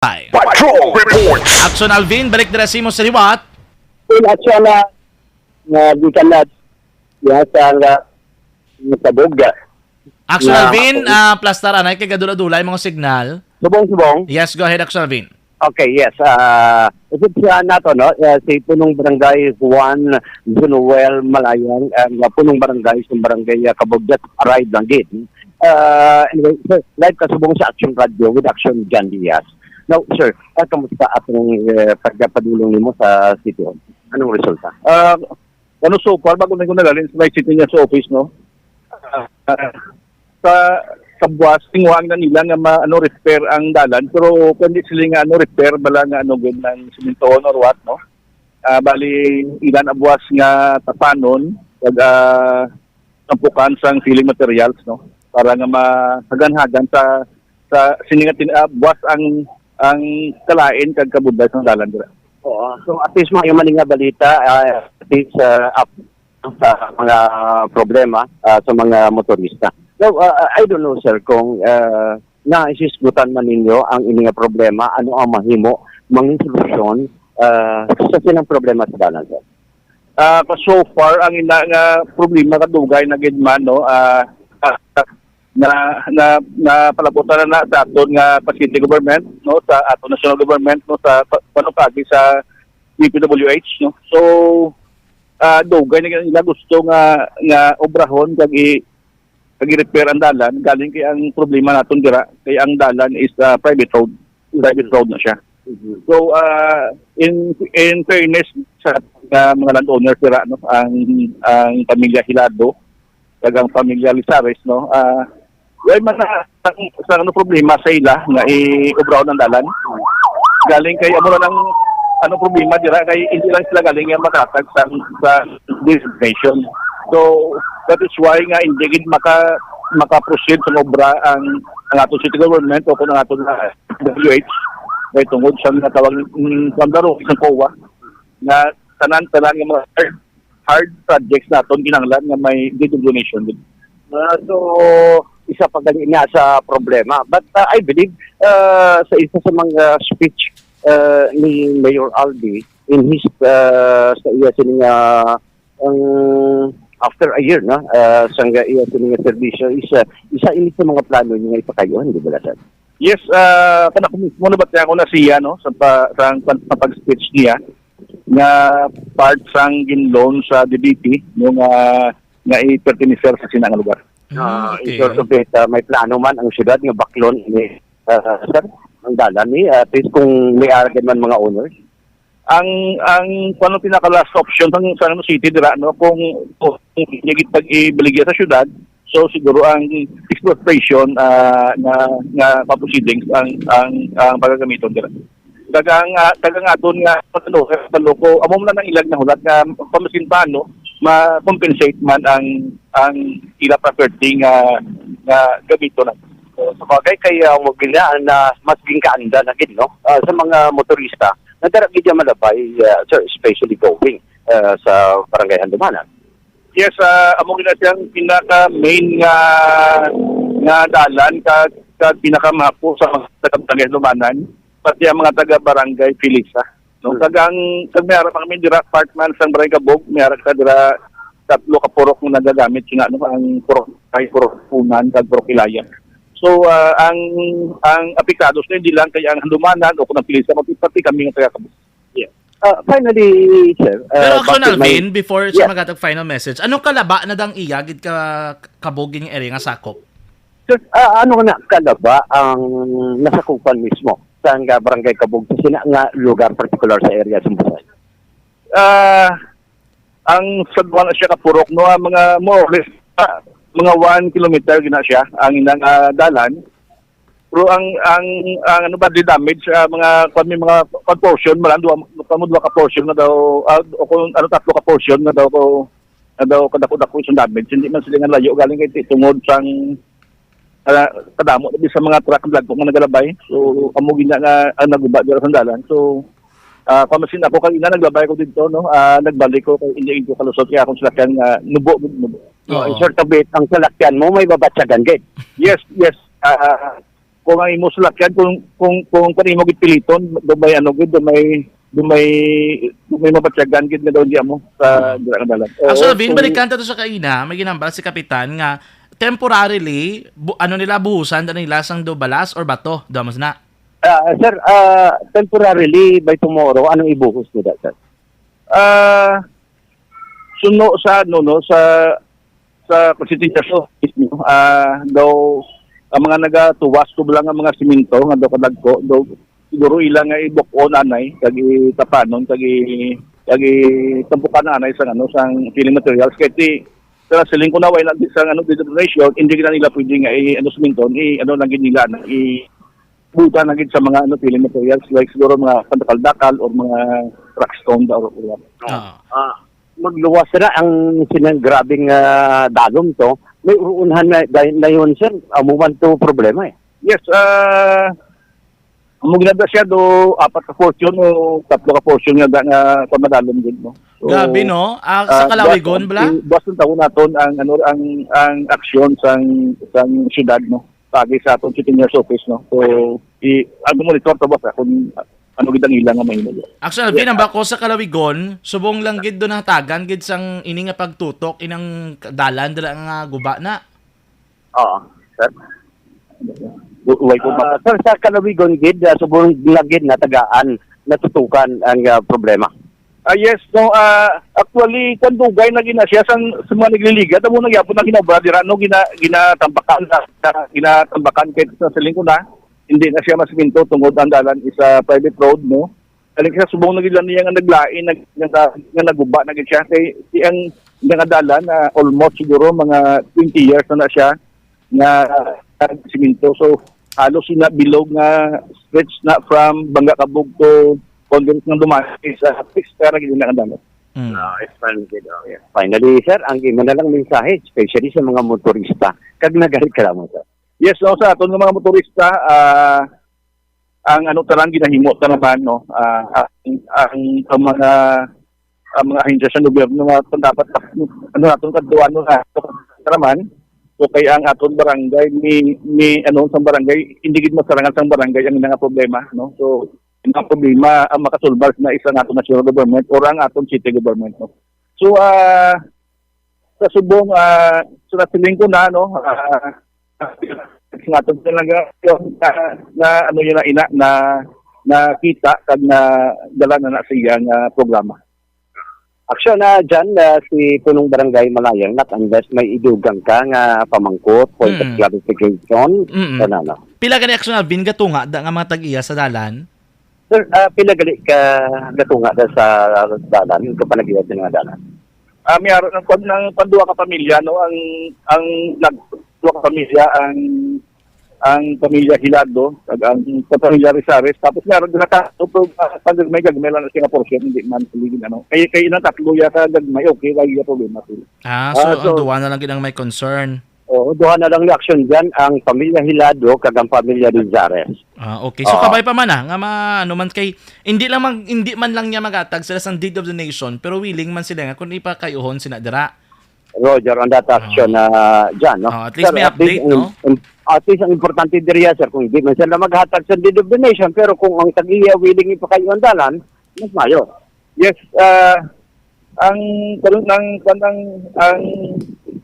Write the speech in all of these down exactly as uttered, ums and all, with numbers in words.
Patrol Reports. Action Alvin, balik dira sa imo sa liwat. Full action na, na di ka na, ya, sa nga, nga tabog. Action Na Alvin, ako. Ah, plastar anay kay gadula-dula yung mga signal. Subong, subong. Yes, go ahead, Action Alvin. Okay, yes. Ah, isip siya nato, no? Ah, si Punong Barangay Juan Junuel Malayang, and, ah, Punong Barangay sa Barangay, ah, Kabugdat, arrived lang gid. Ah, anyway, sir, live ka subong sa Action Radio with Action John Diaz. Now, sir, ah, kamusta atong, eh, pagpadulong nimo sa City Hall? Anong resulta? Ah, ano, so far, bago na ko nagalin sa may city niya sa office, no? Ah, ah, sa, sa buwas, tinguhaan na nila nga ma-, ano, repair ang dalan, pero kung di sila nga, ano, repair, bala nga, ano, gud ng simintoon or what, no? Ah, bali, ilan ang buwas nga tapanon, pag, ah, tampukan sang filling materials, no? Para nga mahaganhagan sa, sa sini nga tin-, ah, buwas ang, ang kalain kag kabudlay sang dalan dira. Oo. So, at least, mga man nga balita, ah, at least, ah, up sa mga problema, ah, sa mga motorista. So, ah, I don't know, sir, kung, ah, naisisgutan man ninyo ang ini nga problema, ano ang mahimo, mangin solusyon, ah, sa silang problema sa dalan, sir? Ah, so far, ang ina nga problema kadugay na gid man, no, ah, ah, na, na, na palabutan na, na sa aton nga pa city government, no, sa aton national government, no, sa pa-, panupagi sa D P W H, no. So, ah, dugay na gid nila gusto nga, nga obrahon kag i-, kag i-repair ang dalan, galing kay ang problema naton dira kay ang dalan is, ah, private road, private road na siya. Mhm. So, ah, in, in fairness sa, ah, mga landowners dira, no, ang, ang pamilya Hilado kag ang pamilya Lizares, no, ah, way man na sang, sang ano problema sa ila nga i-obrahon ang dalan. Galing kay amo na lang ano problema dira kay hindi lang sila galing nga makatag sa, sa designation. So, that is why nga hindi gid maka, maka-proceed sa obra ang, ang aton city government o kung ang aton, ah, W H, kay tungod sa mga tawag, mm, sa laro, sa COA, nga tanan-tanan nga mga hard, hard projects naton kinahanglan nga may deed of donation gid. Ah, so, isa pa gali nga sa problema. But, ah, I believe, ah, sa isa sa mga speech, ah, ni Mayor Albi in his, ah, sa iya sini nga, ang after a year, no, ah, sa nga iya sini nga serbisyo is, ah, isa ini sa mga plano niya nga ipakayuhan, di ba, sir? Yes, ah, kana ko mismo, nabatian ko na siya, no, sa pa, sa, sa, sa pag-speech niya nga part sang gin-loan sa D B P, no, nga, nga ipertenecer sa sina nga lugar. Ah, okay. In short of it, ah, may plano man ang syudad nga baklon ini, ah, sir, ang dalan ni, at least kung may aragay man mga owners. Ang, ang, kung ano pinaka last option sang, sa, ano, city dira, no, kung, kung hindi pag-ibaligya sa syudad, so siguro ang expropriation, ah, nga, nga proceedings ang, ang, ang pagagamiton dira. Kag ang, ah, kag ang aton nga, ano, Baloko, amo man lang ilag nahulat nga pamasin pa, no, ma-compensate man ang, ang ila property nga, nga gamiton na. So, sa bagay kay, ah, mo gina na mas ginkaanda na gid, no? Ah, sa mga motorista, nadara gid ang malabay, ah, sir, especially going, ah, sa Barangay Handumanan. Yes, ah, amo gina siyang pinaka main nga, nga dalan kag, kag pinakamapo sa mga taga Barangay Handumanan, pati ang mga taga Barangay Felisa. No? Mm. Kag ang, kag may ara pa kami dira, part man sang Barangay Kabog, may ara ka dira tatlo ka purok nga nagagamit sina, no, ang purok kay purok Punan kag purok Ilaya. So, ah, ang, ang apektado sa hindi lang kay ang Handumanan o kung ang Felisa, pati, pati kami nga taga Kabog. Yeah. Ah, finally, sir, Pero ah, Action bakit may Alvin, before siya Yeah. magatag final message, anong kalaba na dang iya gid ka Kabog nga area nga sakop? Sir, ah, ano na kalaba ang nasakupan mismo sa nga Barangay Kabog sa sina nga lugar, particular sa area sa Busay? Ah, ang sa duwa na siya ka purok, no, ah, mga more or less, ah, mga one kilometer gina siya ang inang, ah, dalan. Pero ang, ang, ang ano ba, the damage, ah, mga, kwan, may mga, kwan, portion, malang duwa, kwan mo, duwa ka portion na daw, ah, o kung ano, tatlo ka portion na daw, ko, na daw, kadako-dako isang damage. Hindi man sila nga layo, galing kay ti-, tungod sang, ah, kadamo na di sa mga truck, dagko nga nagalabay. So, amo gina nga ang naguba dira sa dalan. So, ah, kamasin ako, kag ina, naglabay ko dito, no? Ah, nagbalik ko, kay hindi ko kalusot, kaya akong salakyan nga nubo, nubo. Oo. In short of it, ang salakyan mo may babatyagan gid. Yes, yes. Ah, Kung ang imo salakyan, kung, kung, kung, kung imo gid piliton, do may ano gid, do may, do may, do may mabatyagan gid nga daw di amo sa Ah. dira nga dalan. Oo, Actually, Vin, so balikan ta to sa kaina, may ginambal si Kapitan nga temporarily, bu-, ano nila, buhusan na nila sang do balas or bato, do amo na? Ah, sir, ah, temporarily, by tomorrow, anong ibuhos nila, sir? Ah, suno sa, ano, no, sa, sa Constituency Office, no, ah, daw, ang mga nagatuwas ko lang ang mga simento, nga daw kadagko, daw, siguro ila nga ibukon anay, kag itapanon, kag i-, kag itampukan anay sa, ano, sang filling materials. Kay ti, sa siling ko na, wala na, sa, ano, determination, hindi na nila pwede nga i-, ano, simento, i-, ano, lang gid nila, na i-, buta na gid sa mga, ano, filling materials, like siguro mga pandakal-dakal or mga rock stone or, or what. Oo. Ah, magluwas na ang sinang grabing, ah, dalom to. May uunhan na, dahil na yun, sir. Amo man to problema eh. Yes, ah, amo ginada siya do apat ka portion o tatlo ka portion nga da-, nga pamadalom gid, no? So, Grabe, no? Ah, sa ah, Calawigon, buwas, bala? Buwas ng taon naton ang, ano, ang, ang aksyon sang, sang syudad, no? Pagi sa aton City Mayor's Office, no? So, i-, ang monitor ta ba sa kung ano gid ang ilang nga mahimo. Actually, Alvin, ang bako sa Calawigon, subong lang gid doon natagan gid sang ini nga pagtutok, inang dalan dala nga guba na. Oo, sir. W-, way ko Ah, ba? Sir, sa Calawigon gid, ah, subong lang gid natagaan, natutukan ang, ah, problema. Ah, yes, no, ah, actually, kwan, dugay na gid na siya sang, sa mga nagliligat, amo na gyapon ang ginobra dira, no, gina-, ginatambakan na, na, ginatambakan kay sa siling ko na, hindi na siya masimento tungod ang dalan is a private road, no. Kaling siya subong na gid lang niya nga naglain, nag-, nga, nga naguba na gid siya. Kay si ang, nga dalan na almost siguro mga twenty years na na siya nga, ah, siminto. So, halos sina bilog nga stretch na from Bangga Kabug to Congress nga dumali sa pista na gid na kadamo. Mm. Ah, it's fine, good, oh, yeah. Finally, sir, ang imo na lang mensahe, especially sa mga motorista, kag nagareklamo, sir. Yes, no, sa aton nga mga motorista, ah, ang ano ta lang ginahimo ta naman, no, ah, ang, ang, ang mga, ang mga ahensya sa gobyerno nga dapat, ano, naton kadtuan, no, na naman. So, kay ang aton barangay ni, ni, ano, sa barangay, hindi gid masarangan sang barangay ang mga problema, no? So, ang mga problema ang makasulbas na isa nga aton national government or ang aton city government, no? So, ah, sa subong, ah, sa siling ko na, no, ah, nga aton talaga, na, na, ano yun na ina, na, nakita kag na dala na na sa iya nga programa. Aksyon na dyan, ah, si Punong Barangay Malayang, not unless may idugang ka nga pamangkot, point of Hmm. clarification, Mm-mm. ano, ano. Pila gani, Aksyon Alvin, gatunga da nga mga tag-iya sa dalan? Sir, ah, pila gali ka gatunga da sa dalan, yung kapanagilan sa mga dalan? Ah, may araw ng, ng, ng panduwa ka pamilya, no? Ang, ang nagduwa ka pamilya, ang, ang pamilya Hilado, kag ang sa pamilya Rizares, tapos may araw din na tatlo, pero, ah, pag may gagmay lang na siya nga portion, hindi man, sige, ano. Kay, kay ilang tatlo yata gagmay, okay, wala yung problema, sir. Ah, so, Ah, so ang duwa na lang gid ang may concern. Oo, duha na lang ni action dyan, ang pamilya Hilado kag ang pamilya Rizares. Ah, okay. So, Oo. Kabay pa man, ah, nga ma-, ano man kay, hindi lang mag-, hindi man lang niya magatag sila sang deed of donation, pero willing man sila nga kung ipakayuhon sina dira. Roger, on that action, Ah. Ah, dyan, no? Ah, at least Pero may at least update, ang, no? im-, at least ang importante diriya, sir, kung hindi man sila maghatag sa deed of donation, pero kung ang tag-iya willing ipakayuhon dalan, mas mayo. Yes, ah, ang karon ang, ang, ang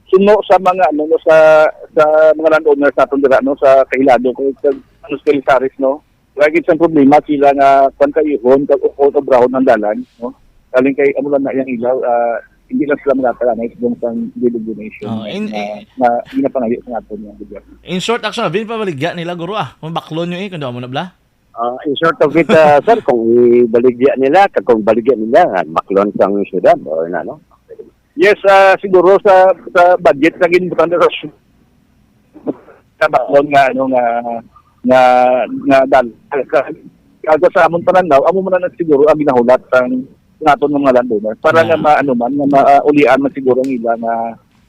suno sa mga, ano, no, sa, sa mga landowners naton dira, no, sa Kahilado, kay, kag, ano, sa Calisares, no, lagi sa problema sila nga kwan kayuhon, kag ukon, obrahon ang dalan, no, kaling kay amo lang na iyang ilaw, ah, hindi lang sila magatalanay sa sang deed of donation Oh, in, na, in na ginapangayo sa aton nga gobyerno. In short, action, Vin, pabaligya nila, guro, ah. Kung baklon nyo, eh, kung daw mo na bla. Ah, in short of it, ah, sir, kung ibaligya nila, kag kung baligya nila, ah, baklon sang syudad, or na, no? Yes, ah, siguro sa, sa budget na ginbutan na sa sy-, sa baklon nga, ano, nga, nga, nga dal-, ka-, kag sa amon pananaw, amo man na siguro ang ginahulat sang naton nga mga landowner para nga Ah. ma-, ano man, nga ma-, ah, ulian man siguro ang ila nga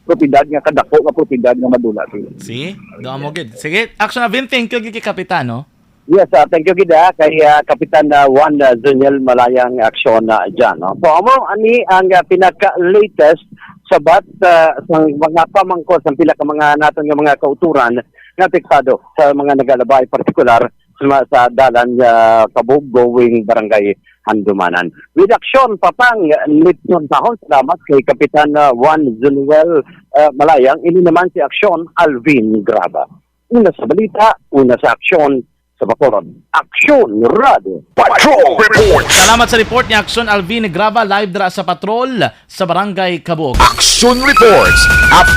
propiedad nga kadako nga propiedad nga madula sila. See? Doon mo gid. Sige, action na, Vin. Thank you, gid kay Kapitan, no? Yes, ah, thank you gid, ah, kay, ah, Kapitan, ah, Juan, ah, Zuniel Malayang aksyon na dyan, no? So, amo, ani ang, ah, pinaka-latest sa bat, ah, sa mga pamangkot, sa pila ka mga naton nga mga kauturan, nga apektado sa mga nagalabay, partikular sa, sa dalan, ah, Kabug going Barangay Handumanan. With action, Papang Nitson Sahon, salamat kay Kapitan, ah, Juan Zunuel, ah, Malayang. Ini naman si Aksyon Alvin Graba. Una sa balita, una sa aksyon sa Bacolod. Aksyon Radio. Patrol Report. Salamat sa report ni Aksyon Alvin Graba, live dira sa patrol sa Barangay Kabug. Aksyon Reports. Up